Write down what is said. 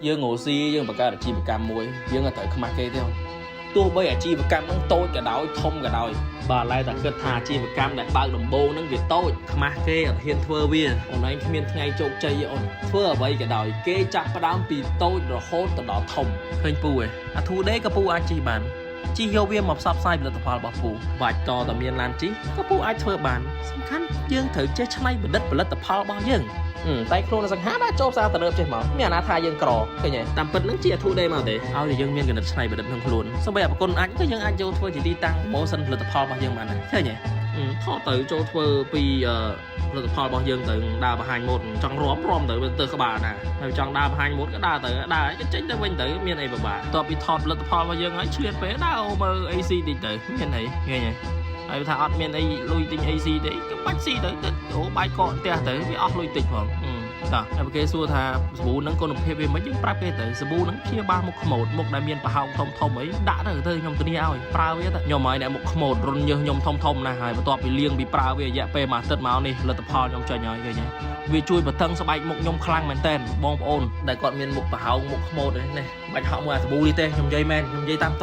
យើងរកស៊ីយើងបង្កើតអាជីវកម្មមួយយើងអត់ត្រូវខ្មាស់គេទេអូនទោះបីអាជីវកម្មហ្នឹងតូចក៏ដោយធំក៏ដោយបើឥឡូវតែគិតថាអាជីវកម្មដែលបើកដំបូងហ្នឹងវាតូចខ្មាស់គេអត់ហ៊ានធ្វើវាអូនឯងគ្មានថ្ងៃជោគជ័យទេអូនធ្វើអ្វីក៏ដោយគេចាប់ផ្ដើមពីតូចរហូតទៅដល់ធំឃើញពូឯងអាធូដេក៏ពូអាចជិះបានជិះយកវាមកផ្សព្វផ្សាយផលិតផលរបស់ពូបាច់តតែមានឡានជិះក៏ពូអាចធ្វើបានសំខាន់យើងត្រូវចេះច្នៃប្រឌិតផលិតផលរបស់យើង តែខ្លួនសង្ហាបាទចូលផ្សារទៅលើចេះមកមានអាណាថាយើងក្រឃើញទេតាមពិតហ្នឹងជាអធុដេមកទេឲ្យតែយើងមានគំនិតច្នៃប្រឌិតក្នុងខ្លួនសូម្បីអប្រគុណអាចក៏យើងអាចយកធ្វើជាទីតាំង promotion ផលិតផលរបស់យើងបានដែរឃើញទេថតទៅចូលធ្វើពីផលិតផលរបស់យើងទៅដើរបង្ហាញម៉ូដចង់រំរំទៅទៅក្បាលណាហើយចង់ដើរបង្ហាញម៉ូដក៏ដើរទៅដើរក៏ចេញទៅវិញទៅមានអីពិបាកតបពីថតផលិតផលរបស់យើងហើយឆ្លៀតពេលដើរមើល AC តិចទៅមានអីឃើញទេហើយថាអត់មានអីលុយទិញ AC ទេក៏បាច់ស៊ីទៅទៅអូបាយកកផ្ទះទៅវាអស់លុយតិចផងតោះហើយគេសួរថាសាប៊ូហ្នឹងគុណភាពវាមិនយើងប្រាប់គេទៅសាប៊ូហ្នឹងព្យាបាលមុខខ្មោចមុខដែលមានប្រហោងធំធំអីដាក់ទៅទៅខ្ញុំធានាឲ្យប្រើវាទៅខ្ញុំឲ្យអ្នកមុខខ្មោចរុនញើសខ្ញុំធំធំណាស់ហើយបន្ទាប់ពីលាងពីប្រើវារយៈពេលមួយអាទិត្យមកនេះលទ្ធផលខ្ញុំចេញហើយឃើញទេវាជួយបតឹងស្បែកមុខខ្ញុំខ្លាំងមែនតើបងប្អូនដែលគាត់មានមុខប្រហោងមុខខ្មោចនេះបាច់ហក់មួយអាសាប៊ូនេះទេខ្ញុំនិយាយមែនខ្ញុំនិយាយតាម